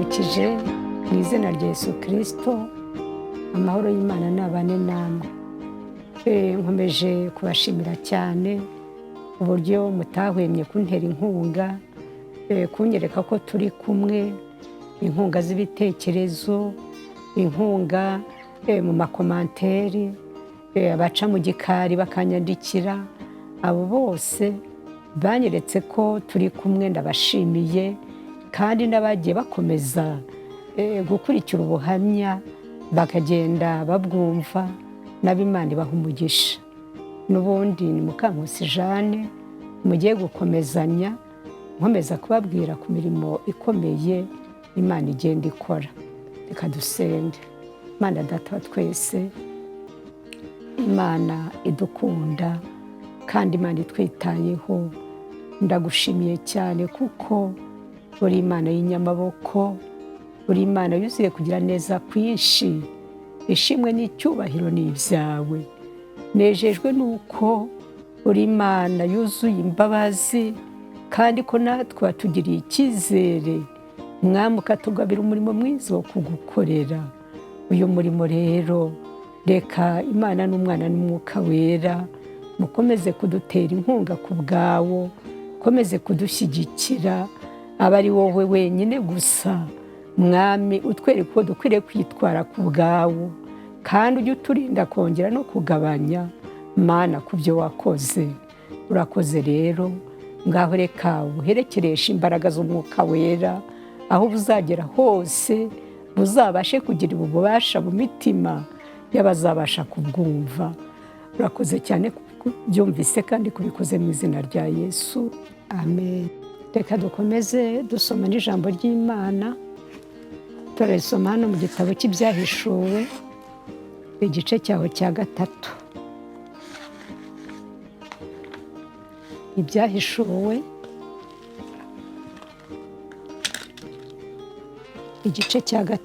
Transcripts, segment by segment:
Ndabaramukije mu izina rya Yesu Kirisito, amahoro y'Imana nabane namwe. Nkomeje kubashimira cyane uburyo mutahwemye kuntera inkunga, kunyereka ko turi kumwe, inkunga z'ibitekerezo, inkunga mu makomanteri, abaca mu gikari bakanyandikira, abo bose banyeretse ko turi kumwe, ndabashimiye. Kandi n'abagiye bakomeza gukurikira ubuhamya bakagenda babwumva, n'ab'Imana ibaha umugisha. N'ubundi ni Mukankusi Jeanne, mugiye gukomezanya, nkomeza kubabwira ku mirimo ikomeye Imana igenda ikora. Reka dusenge. Imana Data wa twese, Imana idukunda kandi Imana itwitayeho, ndagushimiye cyane kuko uri Imana y'inyamaboko, uri Imana yuzuye kugira neza kwinshi, ishimwe n'icyubahiro ni ibyawe. Nejejwe nuko uri Imana yuzuye imbabazi, kandi ko natwe watugiriye icyizere, Mwami ukatugabira umurimo mwiza wo kugukorera. Uyu murimo rero, reka Imana n'Umwana n'Umwuka Wera mukomeze kudutera inkunga ku bwawo, mukomeze kudushyigikira, aba ari wowe wenyine gusa Mwami utwereka uko dukwiriye kwitwara ku bwawo, kandi ujye uturinda kongera no kugabanya Mana ku byo wakoze. Urakoze rero, ngaho reka uherekereshe imbaraga z'Umwuka Wera, aho buzagera hose buzabashe kugira ububasha mu mitima y'abazabasha kubwumva. Urakoze cyane kubyumvise kandi kubikoze mu izina rya Yesu, amen. Reka dukomeze dusoma n'ijambo ry'Imana. Turarisoma hano mu gitabo cy'Ibyahishuwe, igice cyaho cya 3. Ibyahishuwe igice cya 3.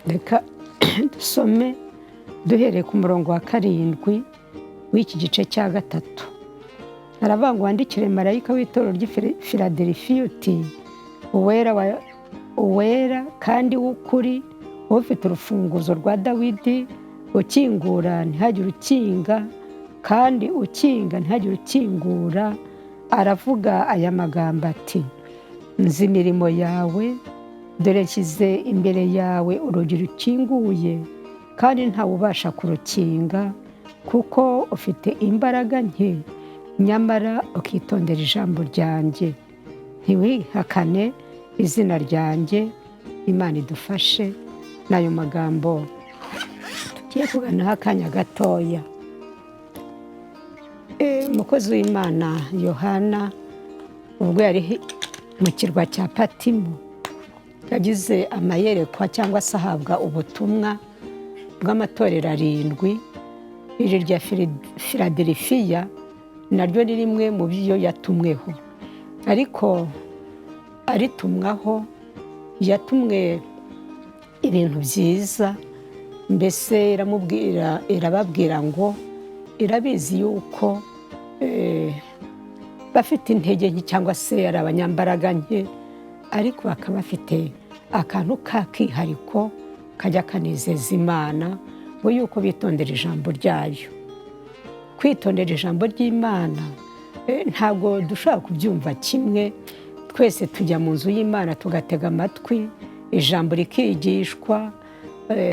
Reka dusome duhereye ku murongo wa 7 w'iki gice cya 3. Aravuga ngo wandikire marayika w'itorero ry'i Filadelifiya uti: uwera kandi w'ukuri, ufite urufunguzo rwa Dawidi, ukingura ntihagire ukinga, kandi ukinga ntihagire ukingura, aravuga aya magambo ati: nzi imirimo yawe, dore nshyize imbere yawe urugi rukinguye, kandi ntawubasha kurukinga, kuko ufite imbaraga nke, nyamara ukitondera ijambo ryanjye, ntiwihakane izina ryanjye. Imana idufashe. N'ayo magambo tugiye kuganaho akanya gatoya. Umukozi w'Imana Yohana, ubwo yari mu kirwa cya Patimo, yagize amayerekwa cyangwa se ahabwa ubutumwa bw'amatorero 7. Iri rya Filadelifiya naryo ni rimwe mu byo yatumweho, ariko aritumwaho yatumwe ibintu byiza. Mbese iramubwira, irababwira ngo irabizi yuko bafite intege nke cyangwa se ari abanyambaraga nke, ariko bakaba bafite akantu k'akihariko kajya kanezeza Imana, ngo yuko bitondera ijambo ryayo. Kwitondera ijambo ry'Imana ntabwo dushobora kubyumva kimwe. Twese tujya mu nzu y'Imana tugatega amatwi, ijambo rikigishwa,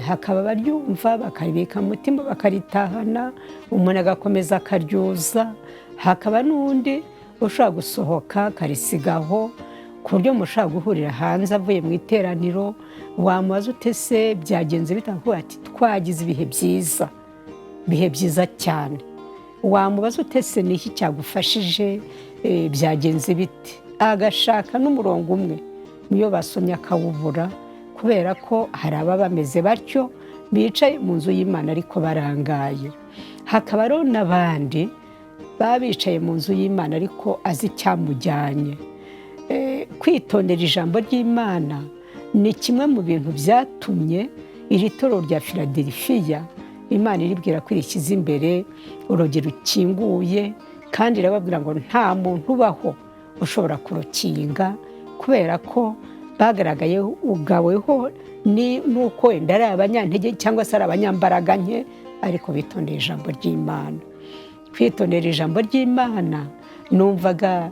hakaba abaryumva bakaribika mu mutima bakaritahana, umuntu agakomeza akaryuza, hakaba n'undi ushobora gusohoka akarisigaho, ku buryo mushobora guhurira hanze avuye mu iteraniro, wamubaza ute se byagenze bite, ati twagize ibihe byiza, ibihe byiza cyane. Wamubaza ute se ni iki cyagufashije, byagenze bite, agashaka n'umurongo umwe niyo basomye akawubura, kubera ko hari ababa bameze batyo bicaye mu nzu y'Imana ariko barangaye. Hakaba rero n'abandi baba bicaye mu nzu y'Imana ariko azi icyamujyanye. Kwitondera ijambo ry'Imana ni kimwe mu bintu byatumye iri torero rya Filadelifiya Imana iribwira ko irishyize imbere urugi rukinguye, kandi irababwira ngo nta muntu ubaho ushobora kurukinga, kubera ko bagaragaye ugaweho n'uko wenda ari abanyantege cyangwa se ari abanyambaraga nke, ariko bitondeye ijambo ry'Imana. Kwitondera ijambo ry'Imana numvaga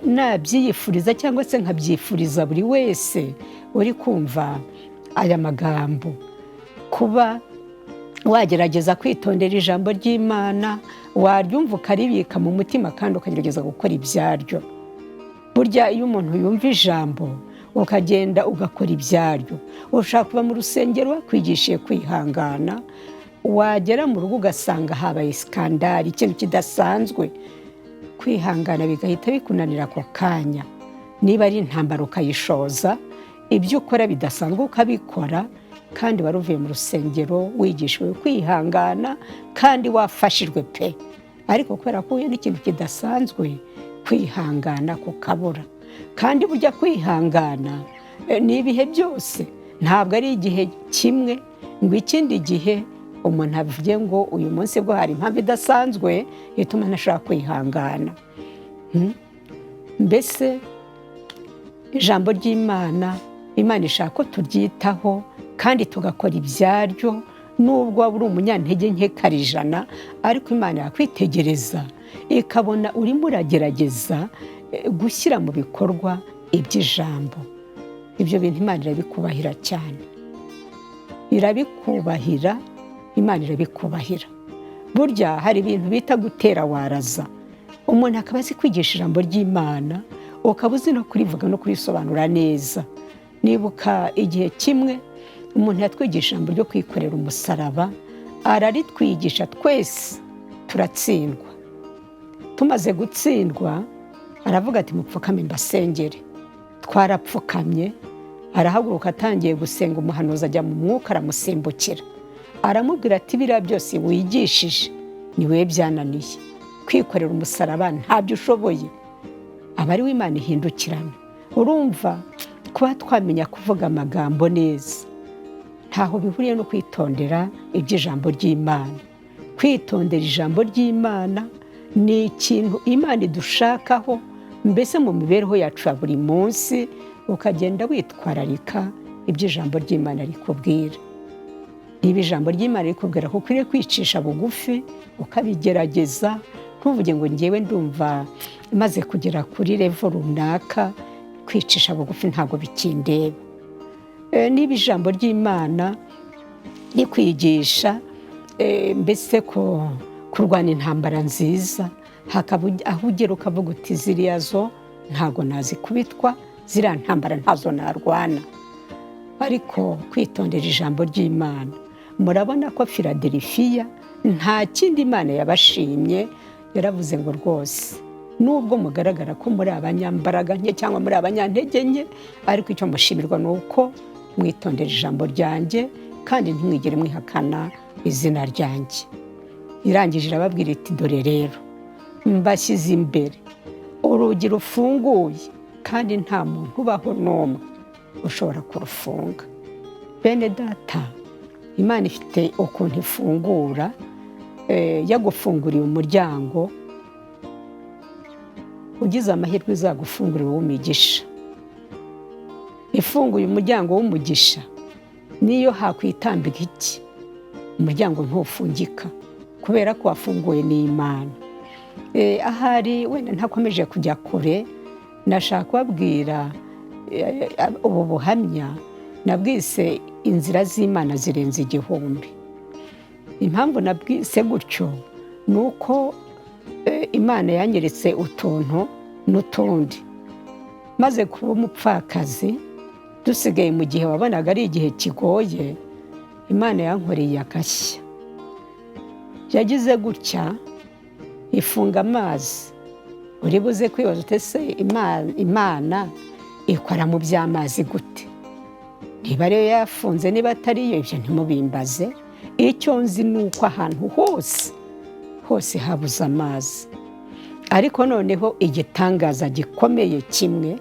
nabyiyifuriza cyangwa se nkabyifuriza buri wese uri kumva aya magambo, kuba wagerageza kwitondera ijambo ry'Imana, waryumva ukaribika mu mutima kandi ukagerageza gukora ibyaryo. Burya iyo umuntu yumva ijambo ukagenda ugakora ibyaryo, ushaka kuba mu rusengero wakwigishije kwihangana, wagera mu rugo ugasanga habaye scandale, ikintu kidasanzwe, kwihangana bigahita bikunanira ako kanya. Niba ari intambara ukayishoza, ibyo ukora bidasanzwe ukabikora, kandi wari uvuye mu rusengero wigishijwe kwihangana kandi wafashijwe pe, ariko kubera ko uhuye n'ikintu kidasanzwe, kwihangana kukabura. Kandi burya kwihangana ni ibihe byose, ntabwo ari igihe kimwe ngo ikindi gihe umuntu avuge ngo uyu munsi bwo hari impamvu idasanzwe ituma ntashobora kwihangana. Mbese ijambo ry'Imana, Imana ishaka ko turyitaho kandi tugakora ibyaryo, nubwo waba uri umunyantege nke karijana, ariko Imana yakwitegereza ikabona urimo uragerageza gushyira mu bikorwa iby'ijambo. Ibyo bintu Imana irabikubahira cyane, irabikubahira, Imana irabikubahira. Burya hari ibintu bita gutera waraza, umuntu akaba azi kwigisha ijambo ry'Imana, ukaba uzi no kurivuga no kurisobanura neza. Nibuka igihe kimwe umuntu yatwigisha ijambo ryo kwikorera umusaraba, araritwigisha twese turatsindwa. Tumaze gutsindwa aravuga ati mupfukame mbasengere. Twarapfukamye, arahaguruka atangiye gusenga, umuhanuzi ajya mu mwuka aramusimbukira, aramubwira ati biriya byose wigishije ni wowe byananiye, kwikorera umusaraba ntabyo ushoboye. Aba ari we Imana ihindukirana. Urumva kuba twamenya kuvuga amagambo neza ntaho bihuriye no kwitondera iby'ijambo ry'Imana. Kwitondera ijambo ry'Imana ni ikintu Imana idushakaho, mbese mu mibereho yacu ya buri munsi ukagenda witwararika iby'ijambo ry'Imana rikubwira. Niba ijambo ry'Imana rikubwira ko ukwiriye kwicisha bugufi, ukabigerageza, ntuvuge ngo ngewe ndumva maze kugera kuri level runaka, kwicisha bugufi ntabwo bikindeba. Niba ijambo ry'Imana rikwigisha mbese ko kurwana intambara nziza, hakaba aho ugera ukavuga uti ziriya zo ntabwo nazikubitwa, ziriya ntambara ntazo narwana. Ariko kwitondera ijambo ry'Imana, murabona ko Filadelifiya nta kindi Imana yabashimye, yaravuze ngo rwose nubwo mugaragara ko muri abanyambaraga nke cyangwa muri abanyantege nke, ariko icyo mushimirwa ni uko mwitondera ijambo ryanjye kandi ntimwigere mwihakana izina ryanjye. Irangije irababwira iti dore rero mbashyize imbere urugi rufunguye kandi nta muntu ubaho n'umwe ushobora kurufunga. Bene data, Imana ifite ukuntu ifungura, yagufunguriye umuryango, ugize amahirwe izagufungurira uw'umugisha. Ifunguye umuryango w'umugisha, niyo hakwitambika iki, umuryango ntufungika kubera ko wafunguwe n'Imana. Ahari wenda ntakomeje kujya kure, nashaka kubabwira ubu buhamya nabwise inzira z'Imana zirenze igihumbi. Impamvu nabwise gutyo ni uko Imana yanyeretse utuntu n'utundi. Maze kuba umupfakazi, dusigaye mu gihe wabonaga ari igihe kigoye, Imana yankoreye agashya. Yagize gutya ifunga amazi. Uri buze kwibaza uti ese Imana ikora mu by'amazi gute? Niba ariyo yafunze, niba atariyo, ibyo ntimubimbaze. Icyo nzi ni uko ahantu hose hose habuze amazi, ariko noneho igitangaza gikomeye kimwe,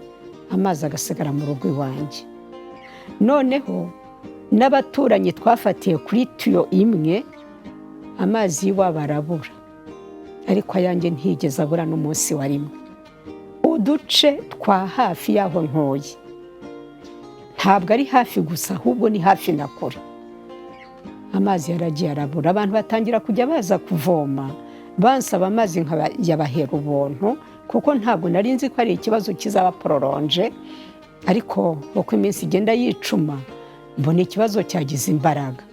amazi agasigara mu rugo iwanjye. Noneho n'abaturanyi twafatiye kuri tiyo imwe Amazi y'iwabo arabura, ariko ayanjye ntiyigeze abura n'umunsi wa rimwe. Uduce twa hafi y'aho ntuye, ntabwo ari hafi gusa, ahubwo ni hafi na kure, amazi yaragiye arabura. Abantu batangira kujya baza kuvoma bansaba amazi, nkayabahera ubuntu, kuko ntabwo nari nzi ko ari ikibazo kizaba prolongé. Ariko uko iminsi igenda yicuma, mbona ikibazo cyagize imbaraga.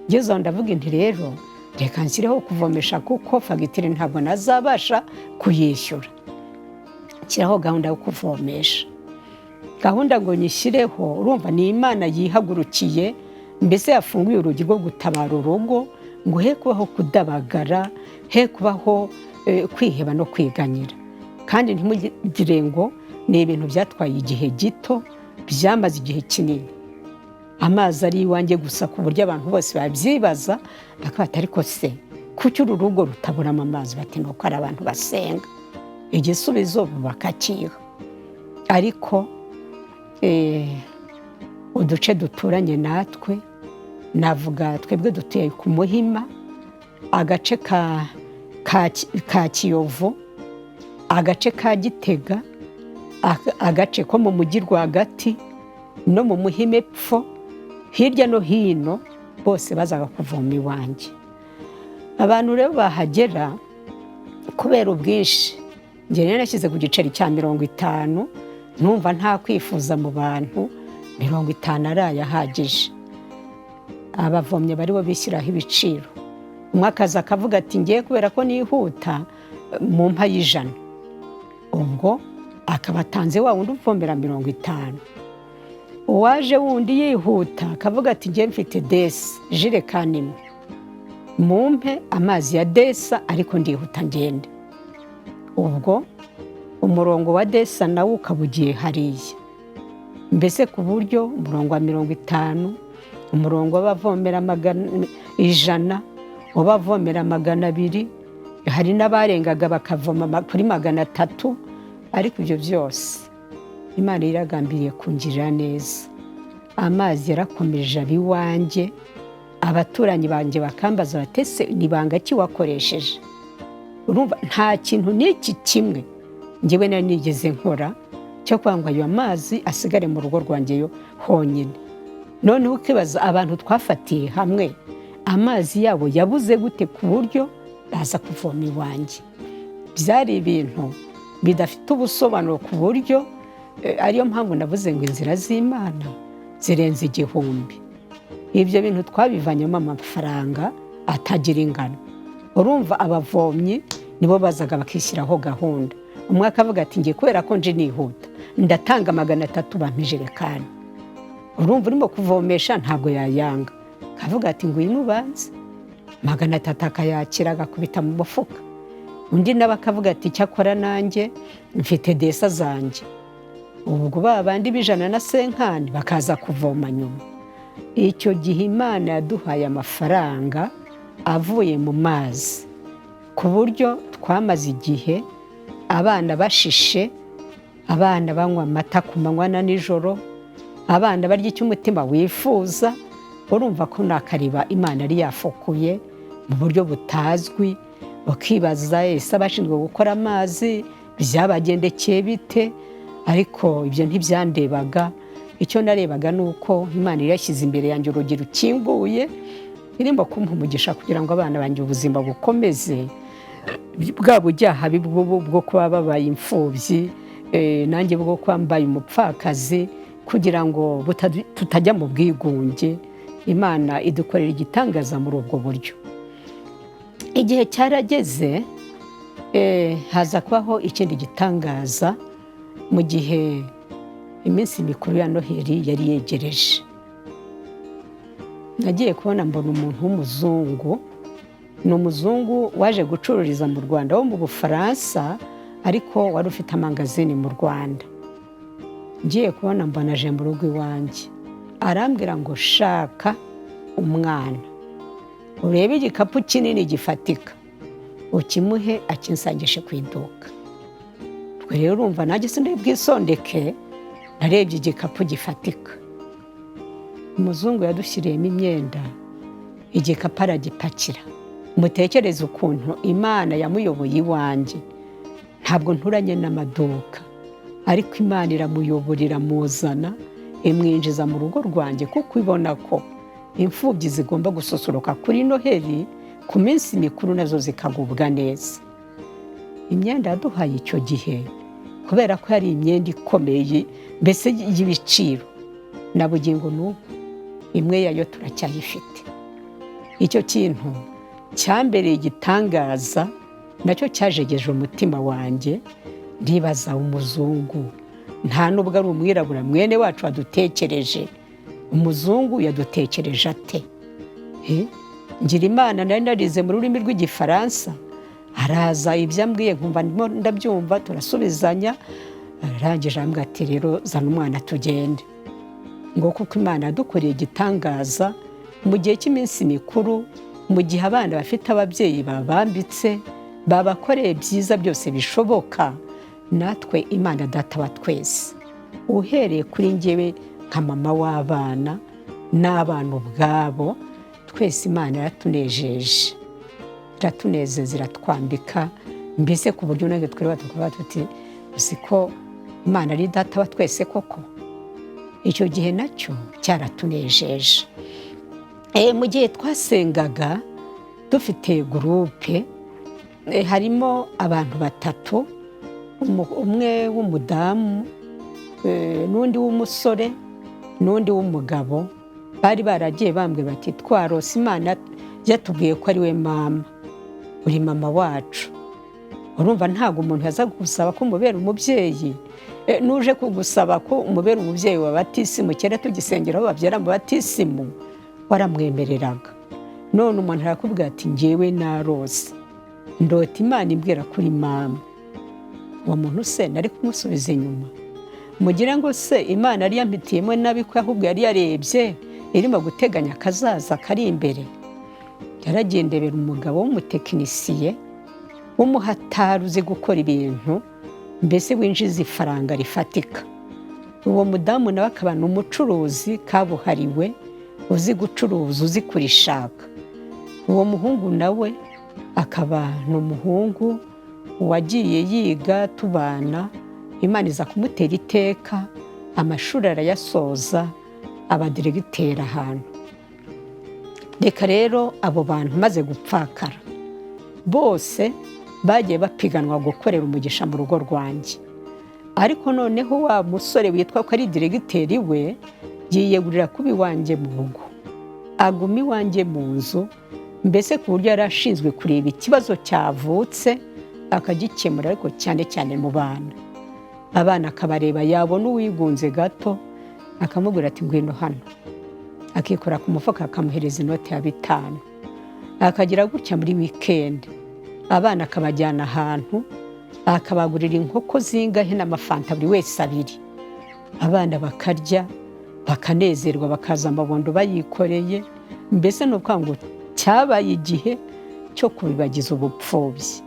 Ngeze aho ndavuga nti: "Rero reka nshyireho kuvomesha, kuko fagitire ntabwo nazabasha kuyishyura." Nshyiraho gahunda yo kuvomesha. Gahunda ngo nyishyireho, urumva ni Imana yihagurukiye, mbese yafunguye urugi rwo gutabara urugo, ngo he kubaho kudabagara, he kubaho kwiheba no kwiganyira. Kandi ntimugire ngo ni ibintu byatwaye igihe gito, byamaze igihe kinini. Amazi ari iwanjye gusa, ku buryo abantu bose babyibaza bakabata: "Ariko se kuki uru rugo rutaburamo amazi?" Bati: "Ni uko ari abantu basenga." Igisubizo bakakiha. Ariko uduce duturanye natwe, navuga twebwe dutuye ku Muhima, agace ka Kiyovu, agace ka Gitega, agace ko mu mujyi rwagati no mu Muhima epfo, hirya no hino, bose bazaga kuvoma iwanjye. Abantu rero bahagera, kubera ubwinshi, njye rero nashyize ku giceri cya 50, numva nta kwifuza mu bantu, 50 araye ahagije. Abavomyi bari bo bishyiraho ibiciro. Umwe akaza akavuga ati: "Ngiye kubera ko nihuta, mu mpa y'ijana." Ubwo akaba atanze wa wundi uvomera 50. Uwaje wundi yihuta akavuga ati: "Ngiye mfite desa ijerekani imwe, mumpe amazi ya desa, ariko ndihuta ngende." Ubwo umurongo wa desa nawo ukaba ugiye hariya. Mbese ku buryo umurongo wa 50, umurongo w'abavomera 100, w'abavomera 200, hari n'abarengaga bakavoma kuri 300. Ariko ibyo byose Imana iragambiriye kungirira neza. Amazi yarakomeje aba iwanjye. Abaturanyi banjye bakambaza bati: "Ese ni banga ki wakoresheje?" Urumva nta kintu n'iki kimwe ngewe nari nigeze nkora cyo kugira ngo ayo mazi asigare mu rugo rwanjye yo honyine. Noneho ukibaza abantu twafatiye hamwe, amazi yabo yabuze gute ku buryo baza kuvoma iwanjye? Byari ibintu bidafite ubusobanuro, ku buryo ariyo mpamvu navuze ngo inzira z'Imana zirenze igihumbi. Ibyo bintu twabivanyemo amafaranga atagira ingano. Urumva abavomyi nibo bazaga bakishyiraho gahunda. Umwe akavuga ati: "Ngiye kubera ko nje nihuta, ndatanga 300, bampa ijerekani." Urumva urimo kuvomesha ntabwo yayanga, akavuga ati: "Ngwino ubanze." 300 akayakira, agakubita mu mufuka. Undi nawe akavuga ati: "Cyakora nanjye mfite desa zanjye." Ubwo ba bandi b'ijana na cinquante bakaza kuvoma nyuma. Icyo gihe Imana yaduhaye amafaranga avuye mu mazi, ku buryo twamaze igihe abana bashishe, abana banywa amata ku manywa na nijoro, abana barya icyo umutima wifuza. Urumva ko ni akariba Imana yari yafukuye mu buryo butazwi. Ukibaza: ese abashinzwe gukora amazi byabagendekeye bite? Ariko ibyo ntibyandebaga. Icyo narebaga ni uko Imana yashyize imbere yanjye urugi rukinguye, irimo kumpa umugisha kugira ngo abana banjye ubuzima bukomeze, bwa bujyaha bwo kuba babaye imfubyi, nanjye bwo kuba mbaye umupfakazi, kugira ngo tutajya mu bwigunge. Imana idukorera igitangaza muri ubwo buryo. Igihe cyarageze, haza kubaho ikindi gitangaza. Mu gihe iminsi mikuru ya Noheli yari yegereje, nagiye kubona mbona umuntu w'umuzungu. Ni umuzungu waje gucururiza mu Rwanda wo mu Bufaransa, ariko wari ufite amangazini mu Rwanda. Ngiye kubona mbona aje mu rugo iwanjye, arambwira ngo: "Shaka umwana, urebe igikapu kinini gifatika, ukimuhe akinsangishe ku iduka." Ubwo rero urumva nanjye sindi bwisondeke, narebye igikapu gifatika. Umuzungu yadushyiriyemo imyenda, igikapu aragipakira. Mutekereze ukuntu Imana yamuyoboye iwanjye. Ntabwo nturanye n'amaduka, ariko Imana iramuyobora, iramuzana, imwinjiza mu rugo rwanjye, kuko ibona ko imfubyi zigomba gususuruka kuri Noheli, ku minsi mikuru nazo zikagubwa neza. Imyenda yaduhaye icyo gihe, kubera ko yari imyenda ikomeye mbese y'ibiciro, na bugingo n'ubu imwe yayo turacyayifite. Icyo kintu cyambereye igitangaza, nacyo cyajegeje umutima wanjye. Ndibaza, umuzungu, nta nubwo ari umwirabura mwene wacu wadutekereje, umuzungu yadutekereje ate? Ngira Imana nari narize mu rurimi rw'Igifaransa, araza ibyo ambwiye nkumva ndimo ndabyumva, turasubizanya. Arangije arambwira ati: "Rero zana umwana tugende." Ngo kuko Imana yadukoreye igitangaza mu gihe cy'iminsi mikuru, mu gihe abana bafite ababyeyi babambitse, babakoreye byiza byose bishoboka, natwe Imana Data wa twese, uhereye kuri njyewe nka mama w'abana n'abana ubwabo, twese Imana yaratunejeje, iratunezeza, iratwambika, mbese ku buryo natwe twireba tukavuga tuti: "Uzi ko Imana ari Data wa twese koko?" Icyo gihe nacyo cyaratunejeje. Mu gihe twasengaga dufite groupe, harimo abantu batatu, umwe w'umudamu, n'undi w'umusore, n'undi w'umugabo, bari baragiye bambwira bati: "Twarose Imana yatubwiye ko ari we mama, uri mama wacu." Urumva ntabwo umuntu yaza kugusaba ko umubera umubyeyi. N'uje kugusaba ko umubera umubyeyi wa batisimu, kera tugisengera aho babyara mu batisimu, waramwemereraga. None umuntu arakubwira ati: "Ngewe narose, ndota Imana imbwira kuri mama." Uwo muntu se nari kumusubiza inyuma? Mugira ngo se Imana yari yampitiyemo nabi, ko ahubwo yari yarebye irimo guteganya akazaza kari imbere? Yaragendebera umugabo w'umutekinisiye w'umuhatari, uzi gukora ibintu, mbese winjiza ifaranga rifatika. Uwo mudamu nawe akaba ni umucuruzi kabuhariwe, uzi gucuruza, uzi kurishaka. Uwo muhungu nawe akaba ni umuhungu wagiye yiga tubana, Imana iza kumutera iteka, amashuri arayasoza, aba diregiteri ahantu. Reka rero abo bantu maze gupfakara, bose bagiye bapiganwa gukorera umugisha mu rugo rwanjye. Ariko noneho wa musore witwa ko ari diregiteri we yiyegurira kuba iwanjye mu rugo, aguma iwanjye mu nzu, mbese ku buryo yari ashinzwe kureba ikibazo cyavutse akagikemura, ariko cyane cyane mu bana. Abana akabareba, yabona uwigunze gato akamubwira ati: "Ngwino hano," akikora ku mufuka akamuhereza inoti ya 5. Akagira gutya muri weekend, abana akabajyana ahantu, akabagurira inkoko zingahe n'amafanta, buri wese abiri, abana bakarya bakanezerwa, bakaza amabondo bayikoreye. Mbese ni ukuvuga ngo cyabaye igihe cyo kubibagiza ubupfubyi.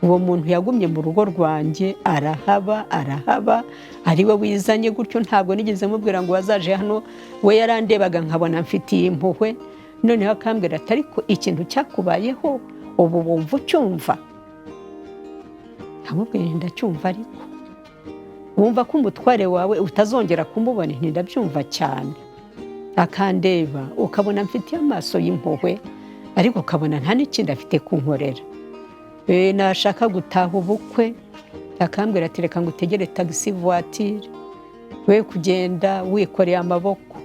Uwo muntu yagumye mu rugo rwanjye, arahaba, arahaba, ari we wizanye gutyo. Ntabwo nigeze mubwira ngo wazaje hano. We yarandebaga nkabona mfitiye impuhwe, noneho akambwira ati: "Ariko ikintu cyakubayeho ubu wumva ucyumva?" Nkamubwira: "Ndacyumva." "Ariko wumva ko umutware wawe utazongera kumubona?" "Nti ndabyumva cyane." Akandeba ukabona mfitiye amaso y'impuhwe, ariko ukabona nta n'ikindi afite kunkorera. Nashaka gutaha ubukwe akambwira ati: "Reka ngo utegere taxi voiture, we kugenda wikoreye amaboko."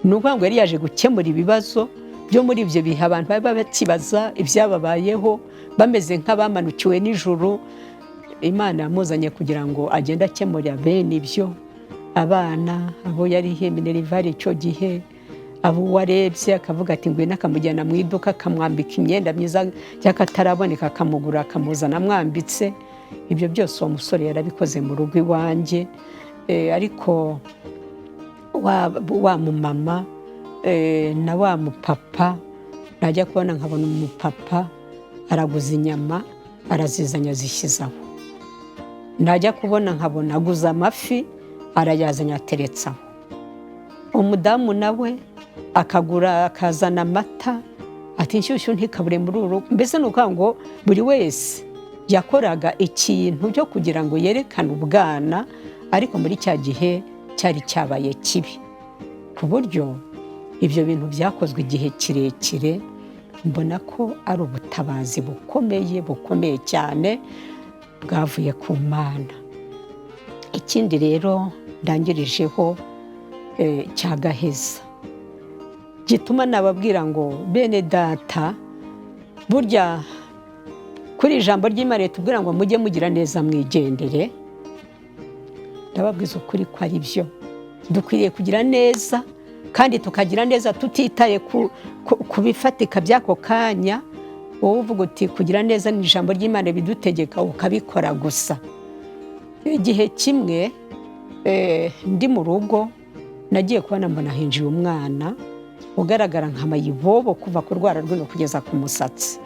Ni ukuvuga ngo yari yaje gukemura ibibazo byo muri ibyo bihe abantu bari bakibaza ibyababayeho, bameze nk'abamanukiwe n'ijuru. Imana yamuzanye kugira ngo agende akemurira bene ibyo abana, abo yarihiye minerval icyo gihe, abo warebye akavuga ati: "Ngwino," akamujyana mu iduka, akamwambika imyenda myiza y'akataraboneka, akamugura, akamuzana amwambitse. Ibyo byose uwo musore yarabikoze mu rugo iwanjye. Ariko wa mumama na wa mupapa, najya kubona nkabona umupapa araguza inyama, arazizanye, azishyize aho. Najya kubona nkabona aguza amafi, arayazanye, ateretse aho. Umudamu nawe akagura, akazana amata. Ati inshyushyu ntikabure muri uru rugo. Mbese ni ukuvuga ngo buri wese yakoraga ikintu cyo kugira ngo yerekane ubwana, ariko muri cya gihe cyari cyabaye kibi, ku buryo ibyo bintu byakozwe igihe kirekire. Mbona ko ari ubutabazi bukomeye, bukomeye cyane, bwavuye ku Mana. Ikindi rero ndangirijeho cya gaheza gituma nababwira ngo bene data, burya kuri ijambo ry'Imana ritubwira ngo mujye mugira neza mwigendere, ndababwiza ukuri ko ari byo. Dukwiriye kugira neza, kandi tukagira neza tutitaye ku bifatika by'ako kanya. Wowe uvuga uti kugira neza ni ijambo ry'Imana bidutegeka, ukabikora gusa. Igihe kimwe ndi mu rugo, nagiye kubona mbona hinjiye umwana ugaragara nka mayibobo kuva ku rwara rw'ino kugeza ku musatsi.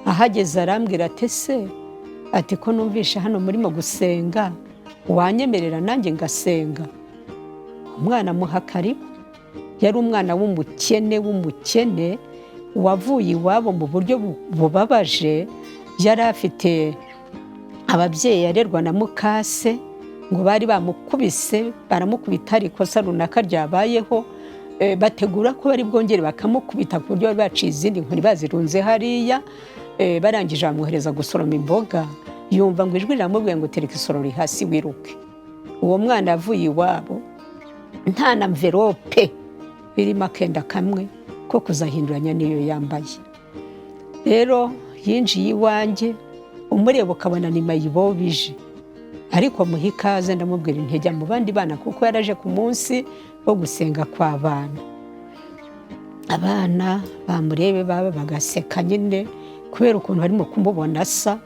Ahageze arambwira ati: "Ese," ati, "ko numvishe hano murimo gusenga, wanyemerera nanjye ngasenga?" Umwana amuha karibu. Yari umwana w'umukene, w'umukene wavuye iwabo mu buryo bubabaje. Yari afite ababyeyi yarerwa na mukase, ngo bari bamukubise, baramukubita, hari ikosa runaka ryabayeho, bategura ko bari bwongere bakamukubita, ku buryo bari baciye izindi nkoni bazirunze hariya. Barangije bamwohereza gusoroma imboga, yumva ngo ijwi riramubwiye ngo tereka isorori hasi wiruke. Uwo mwana yavuye iwabo nta na mverope irimo akenda kamwe ko kuzahinduranya n'iyo yambaye. Rero yinjiye iwanjye, umureba ukabona ni mayibobije, ariko muha ikaze, ndamubwira intege mu bandi bana, kuko yaraje ku munsi wo gusenga kw'abana. Abana bamurebe baba bagaseka nyine kubera ukuntu barimo kumubona asa.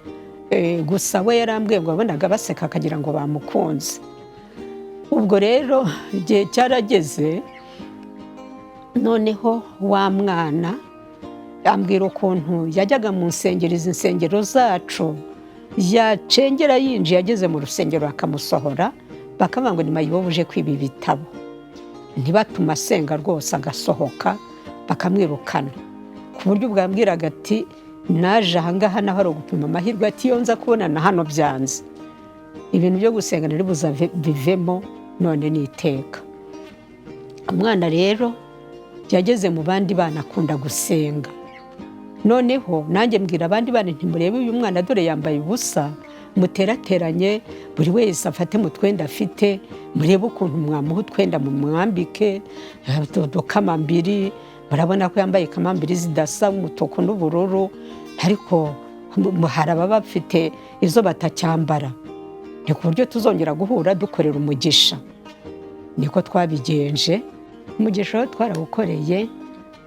Gusa we yarambwiye ngo wabonaga baseka akagira ngo bamukunze. Ubwo rero igihe cyarageze, noneho wa mwana ambwira ukuntu yajyaga mu nsengero, izi nsengero zacu, yacengera yinjiye ageze mu rusengero bakamusohora, bakavuga ngo ni mayibobo uje kwiba ibitabo, ntibatume asenga rwose, agasohoka bakamwirukana. Ku buryo bwambwiraga ati naje ahangaha naho ari ugupima amahirwe, ati iyo nza kubona na hano byanze, ibintu byo gusenga nari buza bivemo, none ni iteka. Umwana rero yageze mu bandi bana akunda gusenga. Noneho nanjye mbwira abandi bana ntimurebe uyu mwana, dore yambaye ubusa, muterateranye, buri wese afate mu twenda afite, murebe ukuntu mwamuha utwenda mumwambike udukamambiri. Murabona ko yambaye kamambiri zidasa, umutuku n'ubururu, ariko hari ababa bafite izo batacyambara, ni ku buryo tuzongera guhura dukorera umugisha. Niko twabigenje, umugisha we twarawukoreye.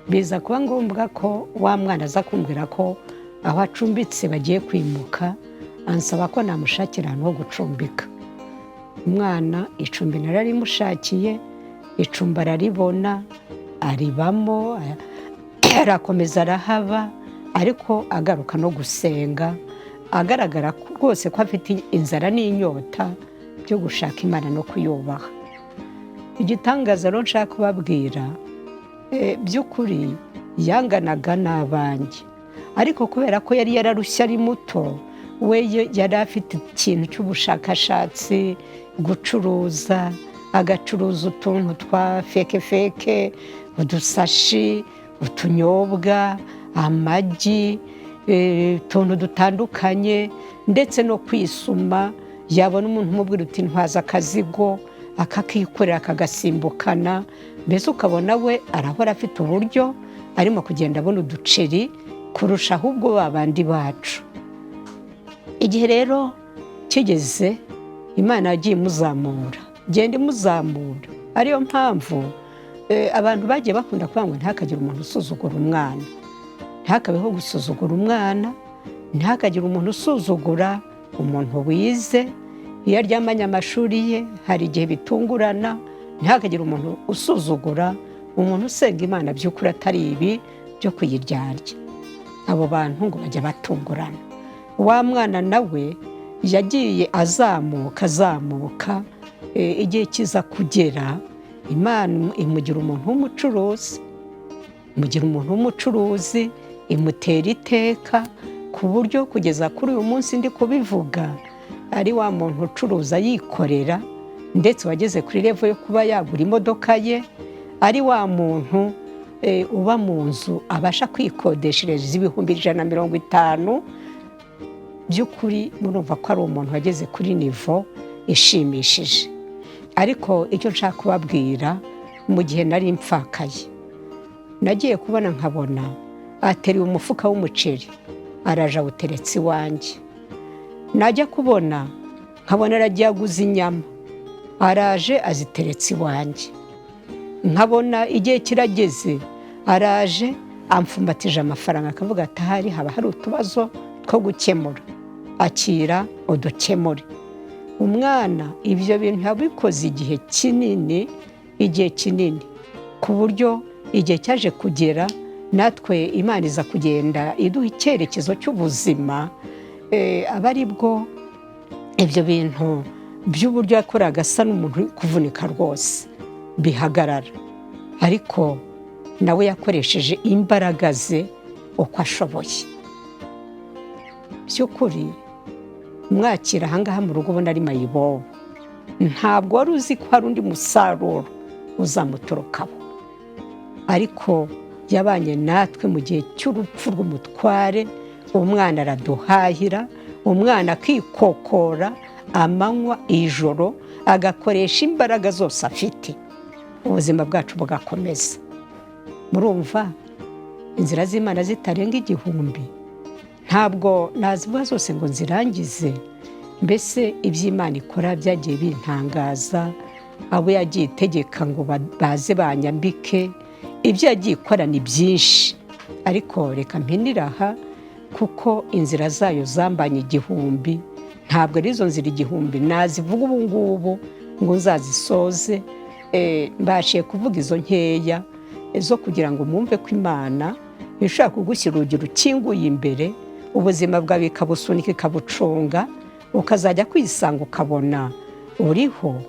Biza kuba ngombwa ko wa mwana aza kumbwira ko aho acumbitse bagiye kwimuka, ansaba ko namushakira ahantu ho gucumbika. Umwana icumbi nararimushakiye, icumbi araribona, aribamo, arakomeza arahaba, ariko agaruka no gusenga, agaragara rwose ko afite inzara n'inyota byo gushaka Imana no kuyubaha. Igitangaza rero nshaka kubabwira, by'ukuri yanganaga n'abanjye, ariko kubera ko yari yararushye ari muto, we yari afite ikintu cy'ubushakashatsi, gucuruza, agacuruza utuntu twa fake fake, udusashi, utunyobwa, amagi, utuntu dutandukanye, ndetse no kwisuma. Yabona umuntu umubwira uti ntwaza akazigo, akakikorera akagasimbukana. Mbese ukabona we arahora afite uburyo arimo kugenda abona uduceri kurusha ahubwo ba bandi bacu. Igihe rero kigeze, Imana yagiye imuzamura, igenda imuzamura. Ariyo mpamvu abantu bagiye bakunda kuvuga ngo ntihakagire umuntu usuzugura umwana, ntihakabeho gusuzugura umwana, ntihakagire umuntu usuzugura umuntu wize iyo aryamanye amashuri ye, hari igihe bitungurana. Ntihakagire umuntu usuzugura umuntu usenga Imana by'ukuri, atari ibi byo kuyiryarya. Abo bantu ngo bajya batungurana. Wa mwana nawe yagiye azamuka, azamuka, igihe kiza kugera Imana imugira umuntu w'umucuruzi. Imugira umuntu w'umucuruzi, imutera iteka, ku buryo kugeza kuri uyu munsi ndi kubivuga ari wa muntu ucuruza yikorera, ndetse wageze kuri level yo kuba yagura imodoka ye, ari wa muntu uba mu nzu abasha kwikodeshereza 150,000. By'ukuri murumva ko ari umuntu wageze kuri niveau ishimishije. Ariko icyo nshaka kubabwira, mu gihe nari mpfakaye, nagiye kubona nkabona ateruye umufuka w'umuceri, araje awuteretse iwanjye. Najya kubona nkabona aragiye aguze inyama, araje aziteretse iwanjye. Nkabona igihe kirageze, araje amfumbatije amafaranga, akavuga ati ahari haba hari utubazo two gukemura, akira udukemure. Umwana ibyo bintu yabikoze igihe kinini, igihe kinini, ku buryo igihe cyaje kugera natwe Imana iza kugenda iduha icyerekezo cy'ubuzima. Aba ari bwo ibyo bintu by'uburyo yakoraga asa n'umuntu uri kuvunika rwose bihagarara, ariko nawe yakoresheje imbaraga ze uko ashoboye. By'ukuri mwakira ahangaha mu rugo ubona ari mayibobo, ntabwo wari uzi ko hari undi musaruro uzamuturukaho, ariko yabanye natwe mu gihe cy'urupfu rw'umutware. Umwana araduhahira, umwana akikokora amanywa ijoro, agakoresha imbaraga zose afite, ubuzima bwacu bugakomeza. Murumva inzira z'Imana zitarenga igihumbi, ntabwo nazivuga zose ngo nzirangize. Mbese iby'Imana ikora byagiye bintangaza, abo yagiye itegeka ngo baze banyambike, ibyo yagiye ikora ni byinshi, ariko reka mpinire aha, kuko inzira zayo zambanye igihumbi. Ntabwo ari izo nzira igihumbi nazivuga ubu ngubu ngo nzazisoze. Mbashiye kuvuga izo nkeya zo kugira ngo mwumve ko Imana ishobora kugushyira urugi rukinguye imbere, ubuzima bwawe ikabusunika, ikabucunga, ukazajya kwisanga ukabona uriho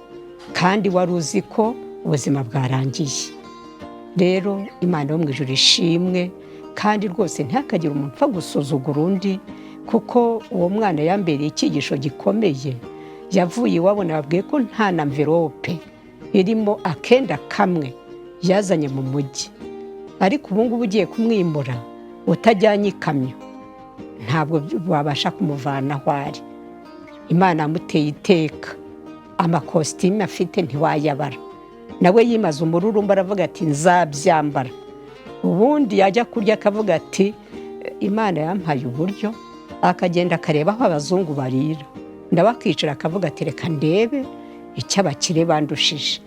kandi wari uzi ko ubuzima bwarangiye. Rero Imana yo mu ijuru ishimwe, kandi rwose ntihakagire umuntu upfa gusuzugura undi, kuko uwo mwana yambereye icyigisho gikomeye. Yavuye iwabo, nababwiye ko nta na enveloppe irimo akenda kamwe yazanye mu mujyi, ariko ubu ngubu ugiye kumwimura utajyanye ikamyo ntabwo wabasha kumuvana aho ari. Imana yamuteye iteka, amakositimu afite ntiwayabara. Nawe yimaze umururumba, aravuga ati nzabyambara. Ubundi yajya kurya akavuga ati Imana yampaye uburyo, akagenda akareba aho abazungu barira, nawe akicara akavuga ati reka ndebe icyo abakire bandushije.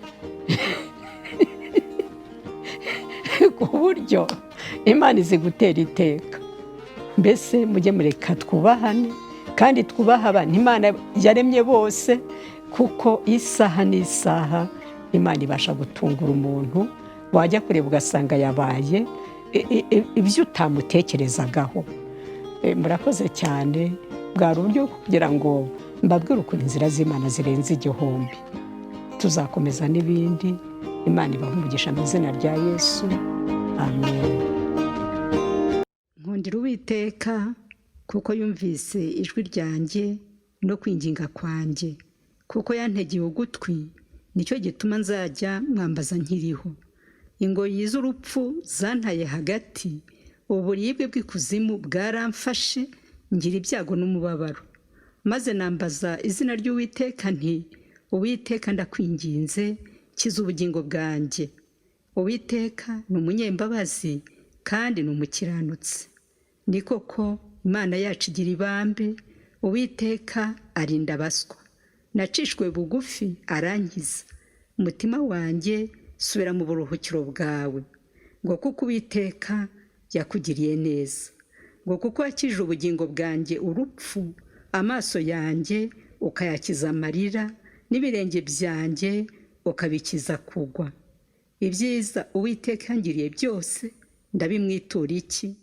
Ku buryo Imana izi gutera iteka. Mbese mujye mureka twubahane kandi twubahe abantu Imana yaremye bose, kuko isaha n'isaha Imana ibasha gutungura umuntu, wajya kureba ugasanga yabaye ibyo utamutekerezagaho. Murakoze cyane, bwari uburyo kugira ngo mbabwire ukuntu inzira z'Imana zirenze igihumbi. Tuzakomeza n'ibindi. Imana ibahe umugisha mu izina rya Yesu, amen. Nkundira Uwiteka kuko yumvise ijwi ryanjye no kwinginga kwanjye, kuko yantegeye ugutwi, nicyo gituma nzajya mwambaza nkiriho. Ingoyi z'urupfu zantaye hagati, uburibwe bw'ikuzimu bwaramfashe, ngira ibyago n'umubabaro. Maze nambaza izina ry'Uwiteka nti Uwiteka ndakwinginze, kiza ubugingo bwanjye. Uwiteka ni umunyembabazi kandi ni umukiranutsi. Ni koko Imana yacu igira ibambe, Uwiteka arinda abaswa. Nacishwe bugufi arankiza, umutima wanjye subira mu buruhukiro bwawe, ngo kuko Uwiteka yakugiriye neza, ngo kuko wakijije ubugingo bwanjye urupfu, amaso yanjye ukayakiza amarira, n'ibirenge byanjye ukabikiza kugwa. Ibyiza Uwiteka yangiriye byose ndabimwitura iki?